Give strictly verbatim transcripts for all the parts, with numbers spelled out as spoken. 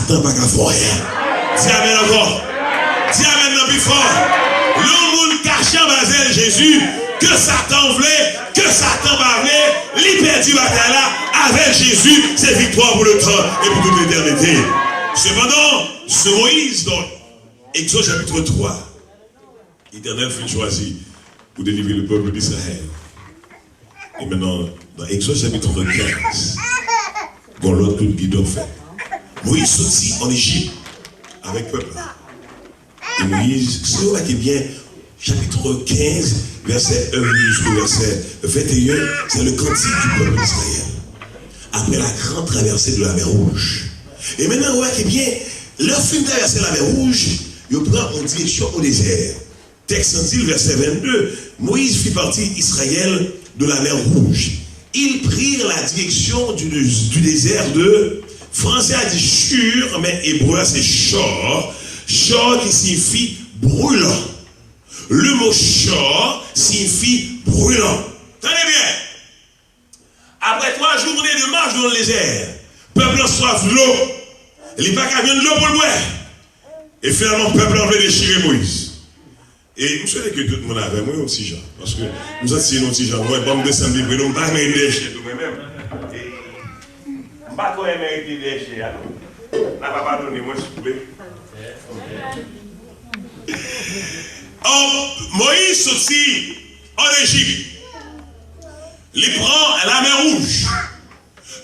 Satan pa ka fè w anyen. Di amèn ankò. Di amèn nan pi fò. Lè yon moun kache anba zèl Jezi, ke Satan vle, ke Satan pa vle, li pèdi batay la. Avèk Jezi, se viktwa pou le tan e pou tout letènite. Sepandan, se Moyiz, donk, Egzòd chapit twa, Letènèl fin chwazi pou delivre le peuple d'Israël. E mentnan, nan Egzòd chapit kenz, gon lòt kout gidon fèt. Moyiz soti ann Ejip avèk pèp la. E Moyiz, si w remake byen, chapit kenz, vèsè en jiska vèsè venteyen, se le cantique du peuple d'Israël. Après la grande traversée de la mer Rouge. E mentnan, remake byen, lè yo fin travèse Lamè Wouj, yo pran yon direksyon o dezè. Tèks lan di l, vèsè vennde, Moïse fit partir Israël de la mer Rouge. Ils prirent la direction du, du désert de, fransè a di Shur, men ebre a se Shor. Shor ki siyifi brûlant. Le mot Shor siyifi brûlant. Tande byen. Après trois journées de marche dans le désert, pèp lan swaf dlo. Li pa ka jwenn dlo pou l bwè. E finalman, pèp lan vle dechire Moyiz. E m swete ke tout moun avè mwen yon ti jan. Paske m santi se yon ti jan. Mwen, ban m desann pi pre, non, m pa renmen dèche tou, mwen menm. E m pa twò renmen rete dèche a, non. N a pa padone mwen, souple. Ò, Moyiz soti ann Ejip. Li pran Lamè Wouj.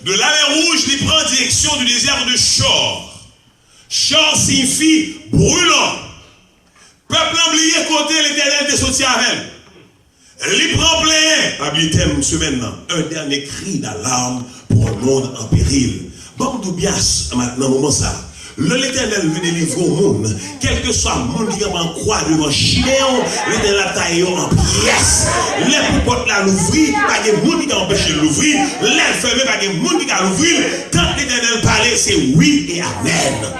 De Lamè Wouj, li pran direksyon du désert de Shor. Shor siyifi brûlant. Pèp lan bliye kote Letènèl te soti avè l. Li pran plenyen, pa bliye tèm semèn nan, un dernier cri d'alarme pour un monde en péril. Ban m di w byen nan moman sa, lè Letènèl vin delivre yon moun, kèlkeswa moun ki kanpe an kwa devan chimen w, Letènèl ap taye yo an pyès. Lè pou pòt la louvri, pa gen moun ki ka anpeche l louvri. Lè l fèmen, pa gen moun ki ka louvri l. Tan Letènèl pale, se wi e amèn.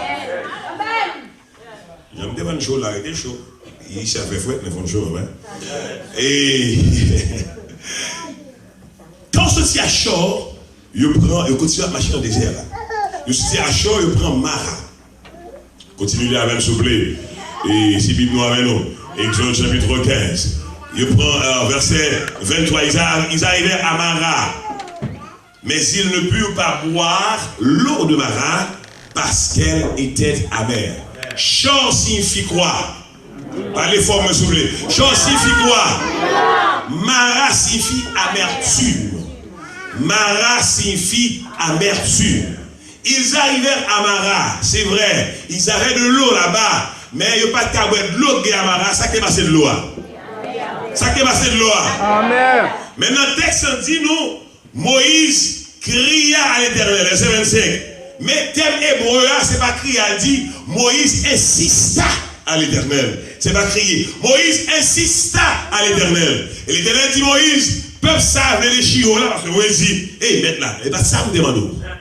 Jan m te vann cho la, rete cho. Isi a fè frèt, men fon cho, wi. E, kan yo soti a Shor, yo pran, yo kontinye ap mache nan dezè a. Yo soti a Shor, yo pran Mara. Kontinye li avè m, souple. E si Bib nou avè nou, Egzòd chapit kenz. Yo pran, euh, vèsè venntwa, ils a-, ils arrivèrent à Mara. Mais ils ne purent pas boire l'eau de Mara parce qu'elle était amère. Shor siyifi kwa? Pale fò mwen, souple. Shor siyifi kwa? Mara siyifi amertim. Mara siyifi amertim. Ils arrivèrent à Mara, c'est vrai, ils avaient de l'eau là-bas, men yo pa t ka bwè dlo k gen a Mara. Sa k te pase dlo a? Sa k te pase dlo a? Amèn. Mentnan, tèks lan di nou, Moïse cria à l'Éternel, vèsè vennsenk. Men tèm ebre a, se pa kriye, l di, Moïse insista à l'Éternel. Se pa kriye. Moïse insista à l'Éternel. E Letènèl di Moïse, pèp sa a vle dechire w la, paske Moïse di, ey, mèt la, e pa sa m te mande w.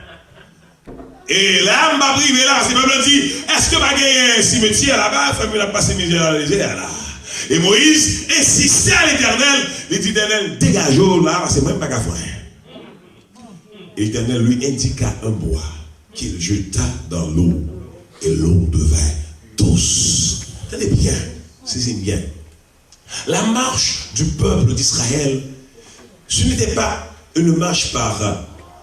E la, m p ap rive la, se pèp lan di, èske pa genyen simetyè laba? Fanmi l ap pase mizè nan dezè a la. E Moyiz ensiste a Letènèl, li di, Letènèl, degaje w la, paske mwen, m pa ka fè anyen. Et l'Éternel lui indiqua un bois qu'il jeta dans l'eau, et l'eau devint douce. Tande byen, sezi m byen. La marche du peuple d'Israël, ce n'était pas une marche par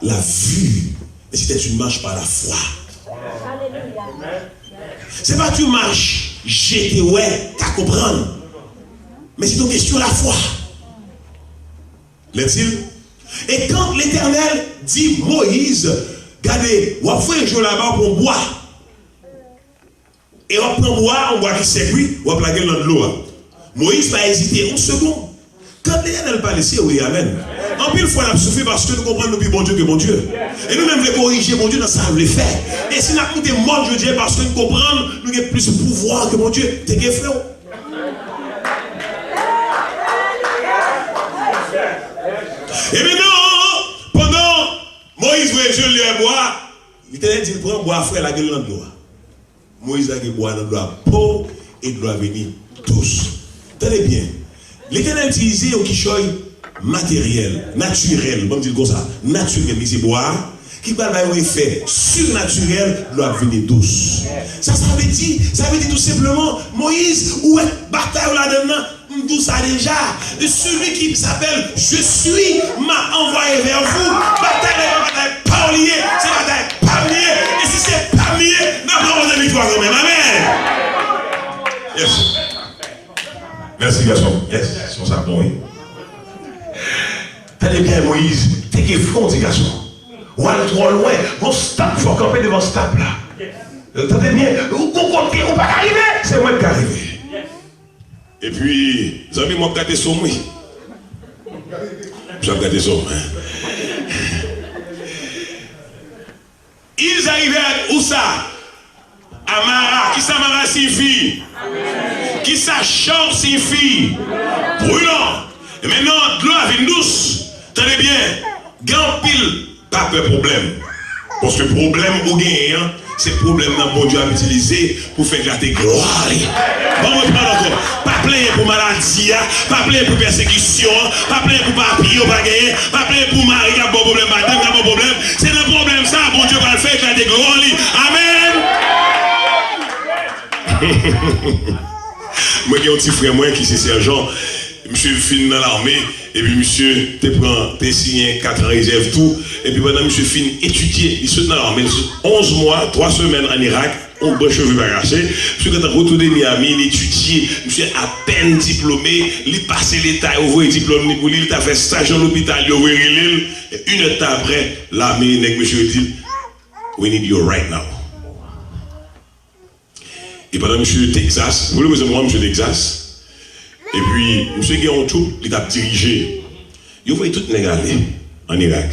la vue, mais c'était une marche par la foi. Se pa t yon mach je te wè, ka konprann, men se yon kesyon lafwa. Lè di l, e kan Letènèl di Moyiz, gade, w ap voye je w laba pou yon bwa. E w ap pran bwa a, yon bwa ki sèk, wi, w ap lage l nan dlo a. Moyiz pa ezite yon segonn. Kan Letènèl pale, se wi, amèn. Anpil fwa, n ap soufri paske nou konprann nou pi bon Dye ke Bondye. E nou menm vle korije Bondye nan sa l vle fè. E si n ap moute mòn jodi a, paske n konprann nou gen plis pouvwa ke Bondye. Te gen frè w. E mentnan, pandan Moyiz voye je l dèyè bwa a, Letènèl di l, pran bwa a, frè, lage l nan dlo a. Moyiz lage bwa a nan dlo a, pow, e dlo a vini dous. Tande byen. Letènèl itilize yon kichòy materyèl, natirèl, ban m di l konsa, natirèl, li se bwa a, ki pral ba yo efè sinatirèl, dlo ap vini dous. Sa, sa vle di, sa vle di tou senpleman, Moyiz, ou wè batay ou ladan l nan, m di w sa deja. Et celui qui s'appelle Je suis m'a envoyé vers vous. Batay la, se pa batay pa w li ye, se batay pa m li ye. E si se pa m li ye, n ap ranpòte viktwa kanmenm. Amèn. Yes. Mèsi, gason. Yes, son sa bon, wi. Tande byen, Moyiz te gen fon, ti gason. W al twò lwen. Gon stap, fò w kanpe devan stap la. Tande byen, ou gon kote ou pa ka rive, se mwen k ka rive. Epi, zanmi m, w ap gate som, wi. Misye ap gate som, hein. Ils arrivèrent où ça? À Mara. Kisa Mara siyifi? Kisa Chor siyifi? Brûlant. E mentnan, dlo a vin dous. Tande byen, gen anpil pa pè pwoblèm. Paske pwoblèm ou genyen an, se pwoblèm nan Bondye ap itilize pou fè eklate glwa li. Ban mwen pran ankò. Pa plenyen pou maladi a, pa plenyen pou pèsekisyon an, pa plenyen pou papye ou pa genyen, pa plenyen pou mari k ap ba w pwoblèm, madanm k ap ba w pwoblèm. Se nan pwoblèm sa a Bondye pral fè eklate glwa li. Amèn! Mwen gen yon ti frè mwen ki se sèjan. Misye fin nan lame, epi misye te pran, te siyen kat an rezèv tou. Epi pandan misye fin etidye, li sot nan lame, li sot onz mwa, twa semèn ann Irak, yon branch cheve pa kache. Misye gentan retounen Miami, li etidye, misye apèn diplome, li pase leta, yo voye diplòm li pou li, li t ap fè staj nan lopital, yo voye rele l. Inèdtan apre, lame, nèg misye yo di l, "We need you right now." E pandan misye Texas, pou leprezan mwen, misye Texas, epi misye gen yon twoup li t ap dirije. Yo voye tout nèg ale ann Irak.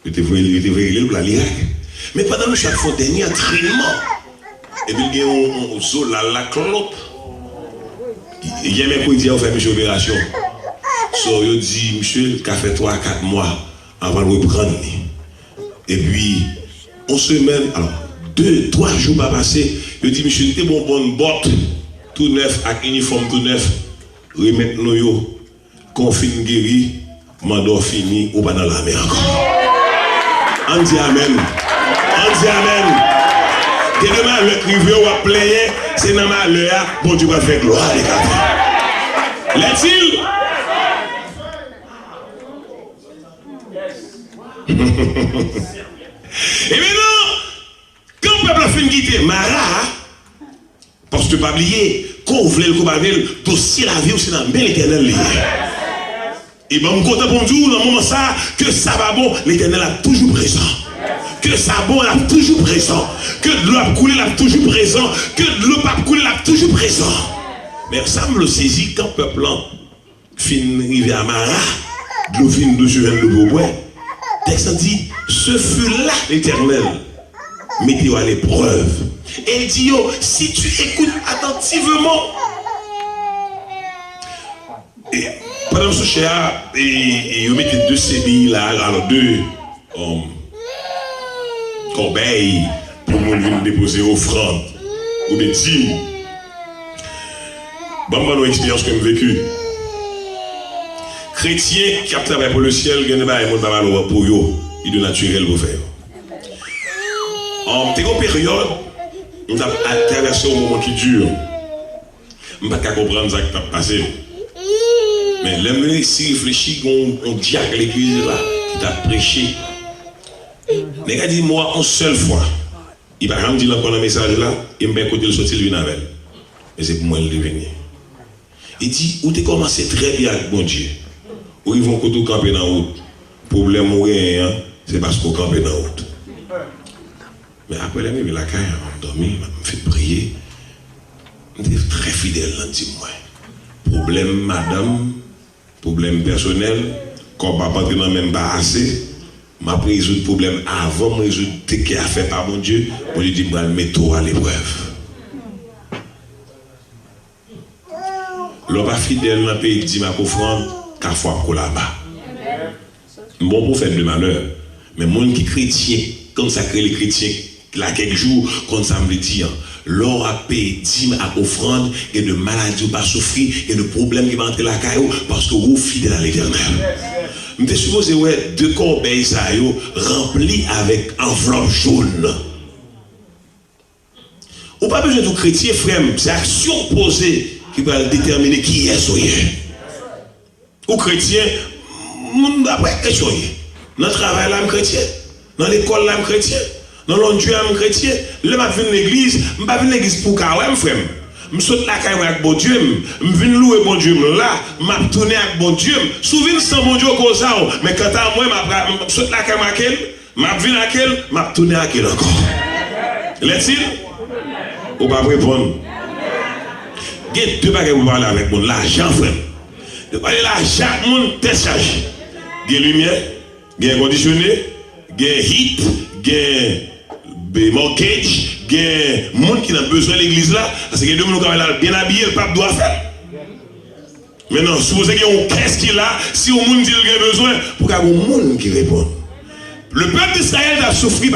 Yo te voye, yo te voye rele l pou l al Irak. Men pandan misye ap fè yon dènye antrènman, epi l gen yon, yon zo lal la klop. Yè mèkredi a, yo fè misye operasyon. So, yo di misye l ka fè twa a kat mwa anvan l reprann li. Epi, yon semèn, alò, de, twa jou pa pase, yo di misye, "Nou te ba w bon bòt tou nèf ak inifòm tou nèf, remèt nou yo. Kan w fin geri, manda w fini, ou pa nan lame ankò." Ann di amèn. Ann di amèn. Gen de malè k rive w, w ap plenyen, se nan malè a Bondye pral fè glwa li eklate. Lètil. Ebyen non, kan pèp la fin kite Mara, paske pa bliye, ke w vle l, ke w pa vle l, dosye lavi w se nan men Letènèl li ye. E ban m kontan pou m di w nan moman sa a, ke sa pa bon, Letènèl ap toujou prezan. Ke sa bon, l ap toujou prezan. Ke dlo ap koule, l ap toujou prezan. Ke dlo p ap koule, l ap toujou prezan. Men sa m vle w sezi, kan pèp lan fin rive a Mara, dlo vin dous, yo jwenn dlo pou yo bwè. Tèks lan di, "Ce fut là l'Éternel mettait à l'épreuve. Et il dit, yo, si tu écoutes attentivement." E pandan m sou chè a, e, e yo mete de sebi la, alò de um, kòbèy pou moun vin depoze ofrann oubyen dim. Ban m ba nou eksperyans ke m veki. Kretyen k ap travay pou lesyèl, gen de bagay moun pa pale w pou yo, li de natirèl pou fè yo. Um, te gen yon peryòd, m t ap travèse yon moman ki di. M pa t ka konprann sa k t ap pase m. Men lè m resi reflechi, gen yon, yon dyak legliz la ki t ap preche. Nèg la di mo a yon sèl fwa. Li pa janm di l ankò nan mesaj la, e m pa kote l soti l vin avè l. Men se pou mwen l te vini. Li di, ou te kòmanse trè byen ak Bondye. Ou rive yon kote ou kanpe nan wout. Pwoblèm ou genyen an, se paske w kanpe nan wout. Men apre lè m rive lakay, m dòmi, m fin priye. M te trè fidèl nan dim mwen. Pwoblèm madanm, pwoblèm pèsonèl, kòb ap antre nan men m pa ase, m ap rezoud pwoblèm avan m rezoud tek afè pa Bondye, Bondye di m pral mete w aleprèv. Lè w pa fidèl nan peye dim ak ofrann, kafou ap kolaba. M pa yon pwofèt de malè, men moun ki kretyen, konn sa k rele kretyen la kèk jou, konn sa m vle di an. Lè w ap peye dim ak ofrann, gen de maladi ou pa soufri, gen de pwoblèm ki pa antre lakay ou, paske ou fidèl a Letènèl. M te sipoze wè de kòbèy sa yo ranpli avèk anvlòp jòn. Ou pa bezwen tou kretyen, frè m, se aksyon w poze ki pral detèmine kiyès ou ye. Ou kretyen, moun ap wè kretyen w ye. Nan travay la, m kretyen. Nan lekòl la, m kretyen. Nan laundry a, m kretyen. Lè m ap vin legliz, m pa vin legliz pou w ka wè m, frè m. M sot lakay mwen ak Bondye m. M vin louwe Bondye m la, m ap tounen ak Bondye m. Si w vin san Bondye, w koz a w. Men kanta mwen, m ap, m ap sot lakay mwen ak l, m ap vin ak l, m ap tounen ak l ankò. Lètil, ou p ap reponn. Gen de bagay pou pale avèk moun, lajan, frè m. Lè w pale lajan ak moun, tèt chaje. Gen limyè, gen èkondisyone, gen heat, gen be-, mortgage, gen moun ki nan bezwen legliz la, paske gen de moun ou ka wè l al byen abiye, l p ap dwe fè l. Men non, sipoze gen yon kès ki la, si yon moun di l gen bezwen, pou ka gen yon moun ki reponn. Le peuple d'Israël t ap soufri